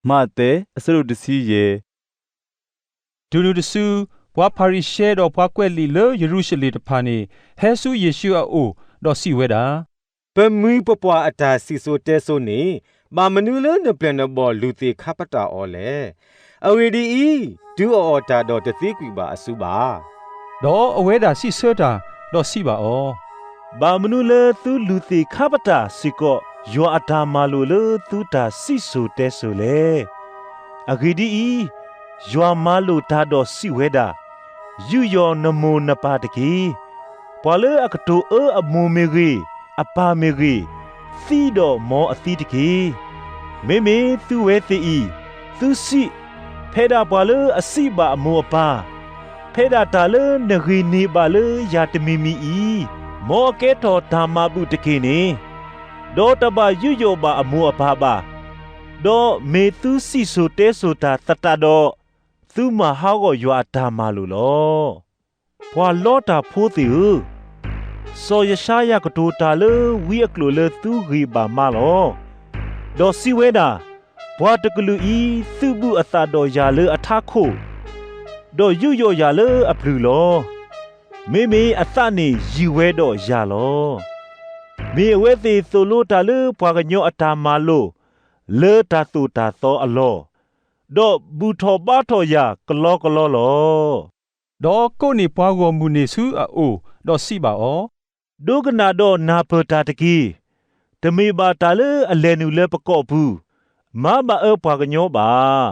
မးသဲ အဆၢဒိၣ်တဆံယဲၢ်. တုၤနုၤတစု, ပှၤဖၤရံၤၡဲဒီးပှၤကွဲးလံာ်လၢယရူၤၡလ့ၣ်တဖၣ်န့ၣ် ဟဲဆူယ့ၣ်ၡူးအအိၣ်, ဒီးစံးဝဲဒၣ်, ပမှံၤပပှၢ်အတၢ်စံၣ်စိၤတဲစိၤန့ၣ်, ဘၣ်မနုၤလၢနပျဲၢ်နဘီၣ်လူၤသ့ၣ်ခါပတာ်အီၤလဲၣ်. အဂ့ၢ်ဒ်အံၤ, တုၤအီၣ်အီၣ်တၢ်ဒီးတသ့ကွံာ်ဘၣ်အစုဘၣ်. ဒီးအဝဲဒၣ်စံးဆၢတၢ်, ဒီးစံးဘၣ်အီၤ, ဘၣ်မနုၤလၢသုလူၤသ့ၣ်ခါပတာ်စ့ၢ်ကီး ယွၤအတၢ်မၤလိာ်လၢသုတၢ်စံၣ်စိၤတဲစိၤလဲၣ်. အဂ့ၢ်ဒ်အံၤ, ယွၤမၤလိာ်တၢ်ဒီးစံးဝဲဒၣ်, ယူးယီၣ်နမိၢ်နပၢ်တက့ၢ်. ပှၤလၢအကတိၤအၢအမိၢ်မ့ၢ်ဂ့ၤ, အပၢ်မ့ၢ်ဂ့ၤ, သံဒီးမ်အသံတက့ၢ်. မ့မ့ၢ်သုဝဲသ့ၣ်အံၤ, သုစံး, ဖဲဒၣ်ပှၤလၢအစံးဘၣ်အမိၢ်အပၢ်, ဖဲဒၣ်တၢ်လၢနဂ့ၤန့ၢ်ဘၣ်လၢယၤတမံၤမံၤအံၤ, မ်အကဲထီၣ်တၢ်မၤဘူၣ်တက့ၢ်န့ၣ်, ဒီးတဘၣ်ယူးယီၣ်ဘၣ်အမိၢ်အပၢ်ဘၣ်. ဒီးမ့ၢ်သုစံၣ်စိၤတဲစိၤတၢ်သတးဒီး, သုမၤဟးဂီၤယွၤအတၢ်မၤလိာ်လီၤ. ပှၤလီတၢ်ဖိသ့ၣ်ဧၢ, စီၤယၡါယၤကတိၤတၢ်လၢဝံအကျိာ်လၢသုဂံၢ်ဘါမါလီၤ. ဒီးစံးဝဲဒၣ်, ပှၤတကလုာ်အံၤ သုးဘူးအသးဒီးယၤလၢအထးခိၣ်, ဒီးယူးယီၣ်ယၤလၢအပျုၤလီၤ. မ့မ့ၢ်အသးန့ၣ်ယံၤဝဲဒီးယၤလီၤ. မ့ၢ်အဝဲသ့ၣ်သိၣ်လိတၢ်လၢပှၤကညီအတၢ်မၤလိာ် လၢတၢ်သိၣ်တၢ်သီအလီၢ်, ဒီးဘူၣ်ထီၣ်ဘါထီၣ်ယၤကလီကလီလီၤ. ဒီးကိးန့ၢ်ပှၤဂီၢ်မုၢ်န့ၣ်ဆူအအိၣ်, ဒီးစံးဘၣ်အီၤ, ဒိကနၣ်ဒီးနၢ်ပၢၢ်တၢ်တက့ၢ်. တမ့ၢ်ဘၣ်တၢ်လၢအလဲၤနုာ်လၢပကိာ်ပူၤ, မၤဘၣ်အၢပှၤကညီဘၣ်.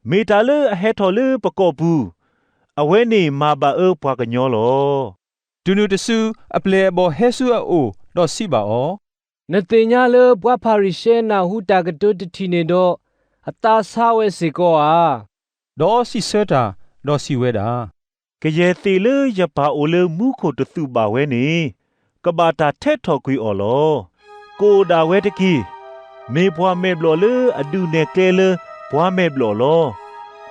မ့ၢ်တၢ်လၢအဟဲထီၣ်လၢပကိာ်ပူၤ, အဝဲန့ၣ်မၤဘၣ်အၢပှၤကညီလီၤ. တုၤနုၤတစု, အပျဲၢ်အဘီၣ်ဟဲဆူအအိၣ်, ဒီးစံးဘၣ်အီၤ, နသ့ၣ်ညါလၢပှၤဖၤရံၤၡဲနၢ်ဟူတၢ်ကတိၤတထံၣ်န့ၣ်ဒီး, အသးဆါဝဲစ့ၢ်ကီးဧါ. ဒီးစံးဆၢတၢ်, ဒီးစံးဝဲဒၣ်, ကယဲၢ်သ့ၣ်လၢယပၢ်အိၣ်လၢမူခိၣ်တသူၣ်ဘၣ်ဝဲန့ၣ်, ကဘၣ်တၢ်ထဲးထီၣ်ကွံာ်အီၤလီၤ. ကအိၣ်ဒၣ်ဝဲတက့ၢ်. မ့ၢ်ပှၤမဲာ်ဘျီၣ်လၢအဒုးနဲၣ်ကျဲလၢပှၤမဲာ်ဘျီၣ်လီၤ.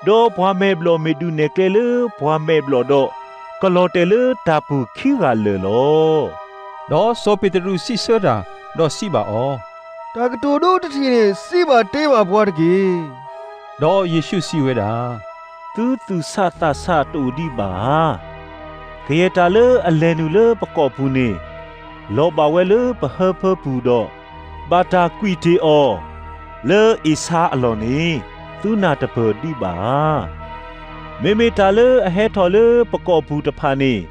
ဒီးပှၤမဲာ်ဘျီၣ်မ့ၢ်ဒုးနဲၣ်ကျဲလၢပှၤမဲာ်ဘျီၣ်ဒီး, ကလီၤတဲာ်လၢတၢ်ပူၤခံဂၤလၢာ်လီၤ. ဒီးစီၤပ့းတရူးစံးဆၢတၢ်, ဒီးစံးဘၣ်အီၤ, တၢ်ကတိၤဒိတထံၣ်န့ၣ်စံးဘၣ်တ့ၢ်ဘၣ်ပှၤတက့ၢ်. ဒီးယ့ၣ်ၡူးစံးဝဲဒၣ်, သုသူၣ်ဆးသးဆးတအိၣ်ဒံးဘၣ်ဧါ. ကယဲၢ်တၢ်လၢအလဲၤနုာ်လၢပကိာ်ပူၤန့ၣ်, လီၤဘၣ်ဝဲလၢပဟၢဖၢပူၤဒီး, ဘၣ်တၢ်ကွံာ်တ့ၢ်အီၤလၢအ့ၣ်ဆါအလီၢ်န့ၣ်, သုနၢ်တပၢၢ်ဒံးဘၣ်ဧါ. မ့မ့ၢ်တၢ်လၢအဟဲထီၣ်လၢပကိာ်ပူၤတဖၣ်န့ၣ်,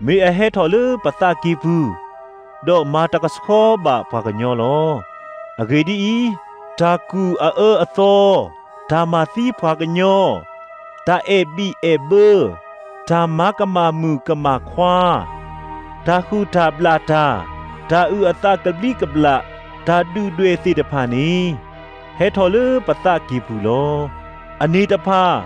မ့ၢ်အဟဲထီၣ်လၢပသးကံၢ်ပူၤ, ဒီးမၤတၢ်ကဆှီဘၣ်ပှၤကညီလီၤ. အဂ့ၢ်ဒ်အံၤ, တၢ်ကူၣ်အအၢအသီ, တၢ်မၤသံပှၤကညီ, တၢ်အဲၣ်ဘံၣ်အဲၣ်ဘၢ, တၢ်မၤကမၣ်မုၣ်ကမၣ်ခွါ, တၢ်ဟုၣ်တၢ်ဘျၣ်တၢ်, တၢ်အုၣ်အသးကဘျံးကဘျၣ်, တၢ်ဒုၣ်ဒွဲၣ်သ့ၣ်တဖၣ်န့ၣ်, ဟဲထီၣ်လၢပသးကံၢ်ပူၤလီၤ. အန့ၣ်တဖၣ်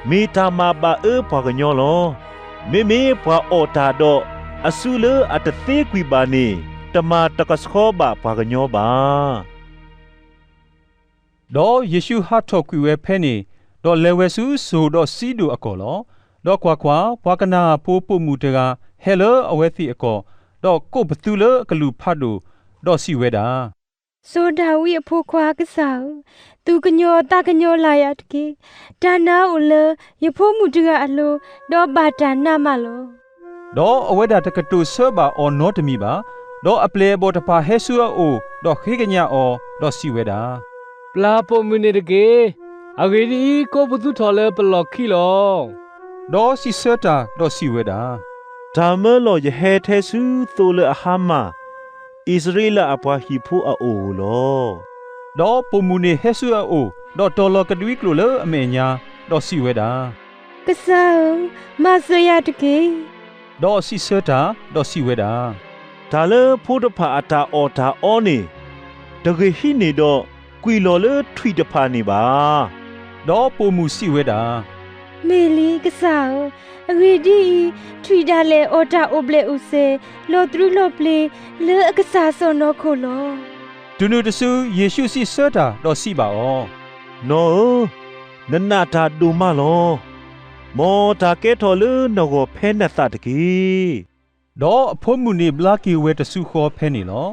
မ့ၢ်တၢ်မၤဘၣ်အၢပှၤကညီလီၤ. မ့မ့ၢ်ပှၤအီၣ်တၢ်ဒီးအစုလၢအတသ့ကွံာ်ဘၣ်န့ၣ်, တမၤတၢ်ကဆှီဘၣ်ပှၤကညီဘၣ်. ဒီးယ့ၣ်ၡူးဟးထီၣ်ကွံာ်ဝဲဖဲန့ၣ်, ဒီးလဲၤဝဲဆူစိၤဒီးစံဒိၣ်အကီၢ်လီၤ. ဒီးကွၢ်ကွၢ်, ပှၤကနၤအၣ်ဖိပိာ်မုၣ်တဂၤဟဲလၢအဝဲသ့ၣ်အကီၢ်, ဒီးကိးပသူလၢအကလူၢ်ဖးဒိၣ်, ဒီးစံးဝဲဒၣ်, စီၤဒၤဝံးအဖိခွါကစၢ်ဧၢ, သူၣ်ကညီၤသးကညီၤလၢ်ယၤတက့ၢ်. တၢ်နါအိၣ်လၢယဖိမုၣ်တဂၤအလိၤ, ဒီးဘၣ်တၢ်နးမးလီၤ. ဒီးအဝဲဒၣ်တကတိၤဆၢဘၣ်အီၤနီတမံၤဘၣ်. ဒီးအပျဲၢ်အဘီၣ်တဖၣ်ဟဲဆူအအိၣ်, ဒီးဃ့ကညးအီၤ, ဒီးစံးဝဲဒၣ်, ပျၢ်ပိာ်မုၣ်န့ၣ်တက့ၢ်. အဂ့ၢ်ဒ်အံၤ, ကိးပသူထီၣ်လၢပလီၢ်ခံလီၤ. ဒီးစံးဆၢတၢ်, ဒီးစံးဝဲဒၣ်, တၢ်မၢလီၤယဟဲထဲဆူသိလၢအဟါမၢ်, အံၣ်စရ့လးအပှၤဟံၣ်ဖိအအိၣ်ဧိၤလီၤ. ဒီးပိာ်မုၣ်န့ၣ်ဟဲဆူအအိၣ်, ဒီးတီၤလီၤကဒွံကျိာ်လၢအမဲာ်ညါ, ဒီးစံးဝဲဒၣ်, ကစၢ်ဧၢ, မၤစၢၤယၤတက့ၢ်. ဒီးစံးဆၢတၢ်, ဒီးစံးဝဲဒၣ်, တၢ်လၢဖိတဖၣ်အတၢ်အီၣ်တၢ်အီန့ၣ်, တဂ့ၤဟံးန့ၢ်ဒီး ကွံာ်လီၤလၢထွံၣ်တဖၣ်န့ၣ်ဘၣ်. ဒီးပိာ်မုၣ်စံးဝဲဒၣ်, မ့ၢ်လံကစၢ်ဧၢ, အဂ့ၢ်ဒ်အံၤ, ထွံၣ်ဒၣ်လဲာ်အီၣ်တၢ်အိၣ်ဘျဲၣ်အိၣ်စဲၤ, လီၤတြူလီၤပျ့ၤ, လၢအကစၢ်စီၢ်နီၤခိၣ်လီၤ. တုၤနုၤတစု, ယ့ၣ်ၡူးစံးဆၢတၢ်, ဒီးစံးဘၣ်အီၤ, နီၢ်ဧၢ, နနာ်တၢ်ဒိၣ်မးလီၤ. မ်တၢ်ကဲထီၣ်လၢနဂီၢ်ဖဲနသးတက့ၢ်. ဒီးအဖိမုၣ်န့ၣ်ဘျါက့ၤဝဲတစုဃီဖဲန့ၣ်လီၤ.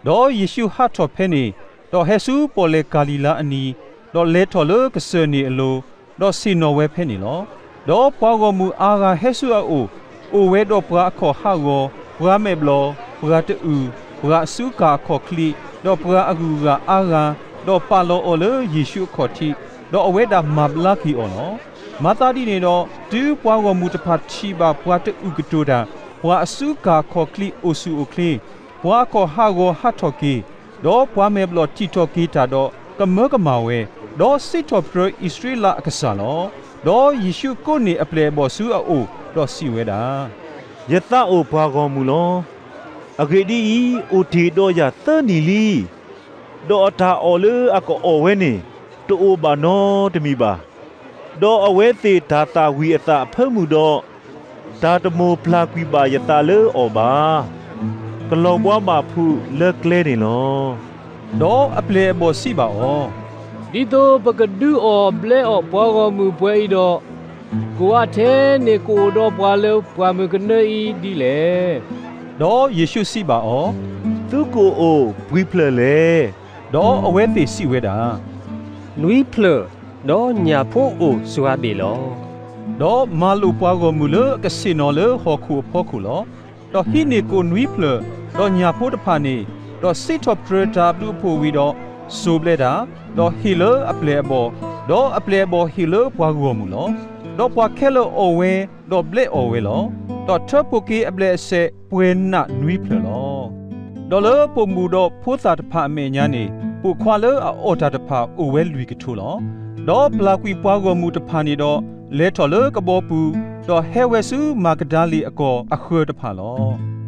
ဒီးယ့ၣ်ၡူးဟးထီၣ်ဖဲန့ၣ်, ဒီးဟဲဆူပီၣ်လဲၣ်ကၤလံၤလါအနံၤ, ဒီးလဲၤထီၣ်လၢကစၢၢ်န့ၣ်အလိၤ, ဒီးဆ့ၣ်နီၤဝဲဖဲန့ၣ်လီၤ. ဒီးပှၤဂီၢ်မုၢ်အါဂၤဟဲဆူအအိၣ်, အိၣ်ဝဲဒီးပှၤအခီၣ်ဟးဂီၤ, ပှၤမဲာ်ဘျီၣ်, ပှၤတအုၣ်, ပှၤအစုကၢ်အခီၣ်ချံ, ဒီးပှၤအဂုၤအဂၤအါဂၤ, ဒီးပာ်လီၤအီၤလၢယ့ၣ်ရှူးအခီၣ်ထံး, ဒီးအဝဲဒၣ်မၤဘျါက့ၤအီၤလီၤ. မၤသးဒ်န့ၣ်ဒီး တုၤပှၤဂီၢ်မုၢ်တဖၣ်ထံၣ်ဘၣ်ပှၤတအုၣ်ကတိၤတၢ်, ပှၤအစုကၢ်အခီၣ်ချံအိၣ်ဆူၣ်အိၣ်ချ့, ပှၤအခီၣ်ဟးဂီၤဟးထီၣ်က့ၤ, ဒီးပှၤမဲာ်ဘျီၣ်ထံၣ်ထီၣ်က့ၤတၢ်ဒီး ကမၢကမၣ်ဝဲ, ဒီးစံးထီၣ်ပတြၢၤအံၣ်စရ့လးအကစၢ်လီၤ. ဒီးယ့ၣ်ရှူးကိးန့ၢ်အပျဲၢ်အဘီၣ်ဆူအအိၣ်, ဒီးစံးဝဲဒၣ်, ယသးအိၣ်ပှၤဂီၢ်မုၢ်လီၤ. အဂ့ၢ်ဒ်အံၤ, အိၣ်တ့ၢ်ဒီးယၤသၢနံၣ်လံ. ဒီးအတၢ်အီၣ်လၢအကအီၣ်ဝဲန့ၣ်, တအိၣ်ဘၣ်နီတမံၤဘၣ်. ဒီးအဝဲသ့ၣ်တၢ်သၣ်ဝံၤအသးအဖၢမုၢ်ဒီး, တၢ်တမိၣ်ပျၢ်ကွံာ်ဘၣ်ယသးလၢအီၤဘၣ်. ကလီၤဘှါဘၣ်ဖုးလၢကျဲန့ၣ်လီၤ. ဒီးအပျဲၢ်အဘီၣ်စံးဘၣ်အီၤ, ဒ်သိးပကဒုးအီၣ်ဘျဲအီၣ်ပှၤဂီၢ်မုၢ်ပှဲၤအံၤဒီး, ကိးဂၤထဲန့ၣ်ကအိၣ်ဒီးပှၤလၢပှၢ်မုၢ်ကနၢအံၤဒ်လဲၣ်. ဒီးယ့ၣ်ရှူးစံးဘၣ်အီၤ, သုကအိၣ်ပှဲၤဖျၢၣ်လဲၣ်. ဒီးအဝဲသ့ၣ်စံးဝဲဒၣ်, နွံဖျၢၣ်, ဒီးညၣ်ဖိအိၣ်စှၤဘ့ၣ်လီၤ. ဒီးမၤလိာ်ပှၤဂီၢ်မုၢ်လၢအကဆ့ၣ်နီၤလၢဟီၣ်ခိၣ်အဖီခိၣ်လီၤ. ဒီးဟံးန့ၢ်ကိၣ်နွံဖျၢၣ်, ဒီးညၣ်ဖိတဖၣ်န့ၣ်, ဒီးစံးထီၣ်ပတြၢၤတၢ်ဘျုးအဖှိၣ်ဝံၤဒီး, စိၢ်ဘျဲးတၢ်, ဒီးဟ့ၣ်လၢအပျဲၢ်အဘီၣ်, ဒီးအပျဲၢ်အဘီၣ်ဟ့ၣ်လၢပှၤဂီၢ်မုၢ်လီၤ. ဒီးပှၤခဲလၢာ်အီၣ်ဝဲ, ဒီးဘျဲအီၣ်ဝဲလီၤ. ဒီးထၢဖှိၣ်က့ၤအဘျဲၣ်အစဲးပှဲၤနးနွံဖျၢၣ်လီၤ. ဒီးလၢပိာ်မုၣ်ဒီးဖိသၣ်တဖၣ်အမဲာ်ညါန့ၣ်, ပိာ်ခွါလၢအအီၣ်တၢ်တဖၣ်အိၣ်ဝဲလွံၢ်ကထိလီၤ. ဒီးပျၢ်ကွံာ်ပှၤဂီၢ်မုၢ်တဖၣ်န့ၣ်ဒီး, လဲၤထီၣ်လၢကဘီပူၤ, ဒီးဟဲဝဲဆူမၤကဒၤလ့ၣ်အကီၢ်အဃၢၤတဖၣ်လီၤ.